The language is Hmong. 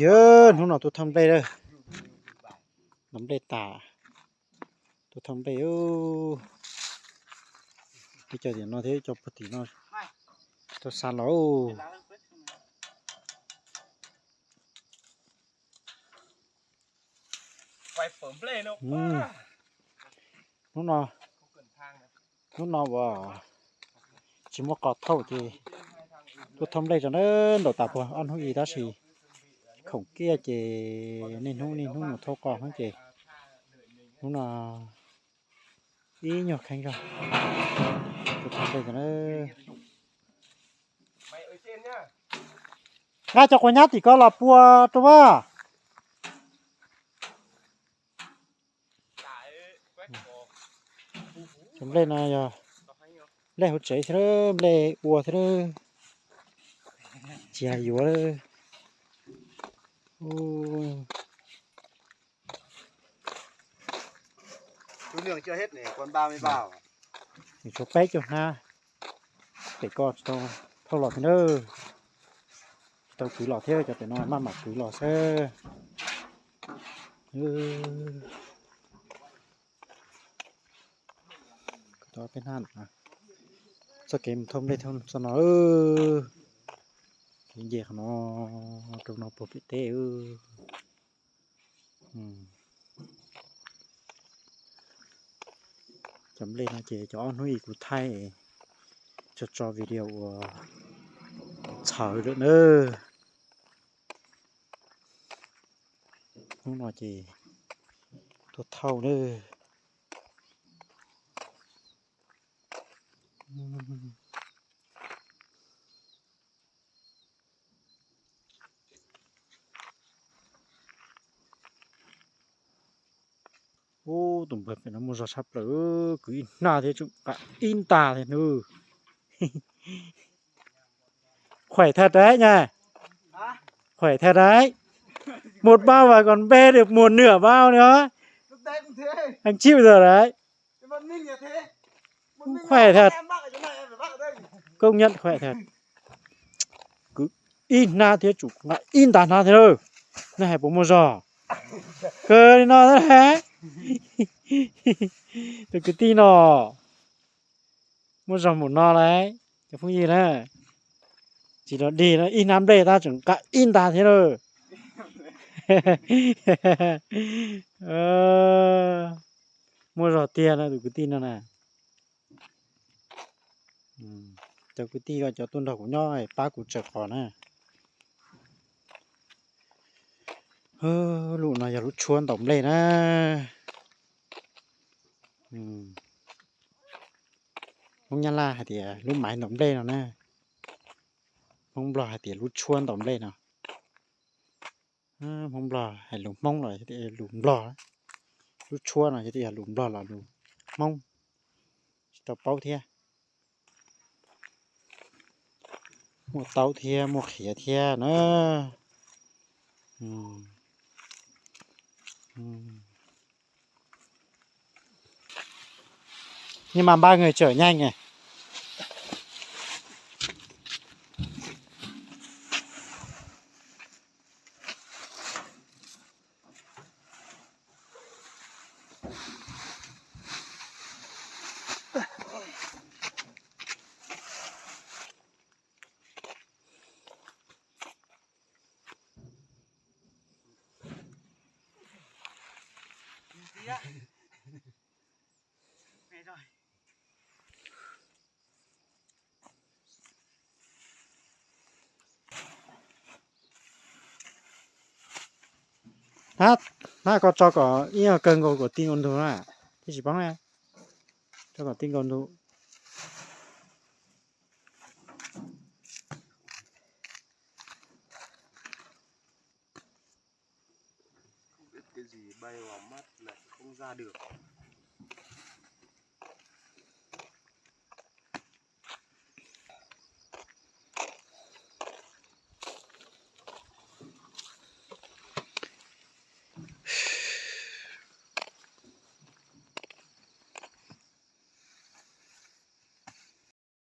Yog hnub no tuaj thauj nplej lawm, nov nplej tas, tuaj thauj nplej. Ib co tim no thiab ib co puag tim no, tuaj xa los. Hnub no, hnub no uas tsis muaj qos thauj ces tuaj thauj nplej tso na, ntaus tas puag ob hnub ib tab sis khoom kiaj ces niaj hnub niaj hnub mus thauj qos xwb ces hnub no ib nyuag kheej zog. Tuaj thauj nplej tso na. Nqa cov quav nyab tim ko los pua rau vaj. Cov nplej no yog nplej hauv tsev thiab, nplej ua thiab, tsis yog yuav. Tshuav peb caug hnab, pem ko tsis tau thauj los thiab na, tsis tau kwv los thiab, cov pem no maj mam kwv los xwb. Txoj kev mus thauj nplej thauj txoj no, kev nce qhov no rau no puag pem teb. Cov nplej no ces cov ob hnub ib kuv thaij tso tso video uas txhawv lawm na. Hnub no ces tuaj thauj na. Ub, tus npawg pem no muaj zog tshaj plaws, kwv ib hnab thiab tsum nqa ib nta thiab nub. Khỏe thật đấy nha. Khỏe thật đấy. Một bao mà còn bê được một nửa bao nữa. Anh chịu rồi đấy. Khỏe thật. Công nhận khỏe thật. Kwv ib hnab thiab tsum nqa ib nta hnab thiab. Nej hais puas muaj zog? Kawg li no thiab. Tus kwv tij no muaj zog mus no lauj, cov phooj ywg na. Tsis los dig no, ib hnab nplej tab tseem nqa ib nta thiab lauj. Muaj zog tiag no tus kwv tij no na. Cov kwv tij ko cov tuaj nrog kuv nyob pab kuv tsaws qos na. Lub no yog lub tshuab ntaus nplej na. Hmoob Nyab Laj hais tias lub maiv ntaus nplej no na. Hmoob Nplog hais tias lub tshuab ntaus nplej no. Hmoob Nplog hais lus Hmoob los lus Nplog, lub tshuab no yog lus Nplog los lus Hmoob, tsis tau paub thiab. Muaj taub thiab muaj qhiav thiab na. Nhưng mà ba người chở nhanh này. Hnab, hnab ko tso kom ib nyuag kawg nkaus kom ti nkaus ntug na, thiaj tsis poob na. Tso kom ti nkaus ntug. Không biết cái gì bay vào mắt lại không ra được.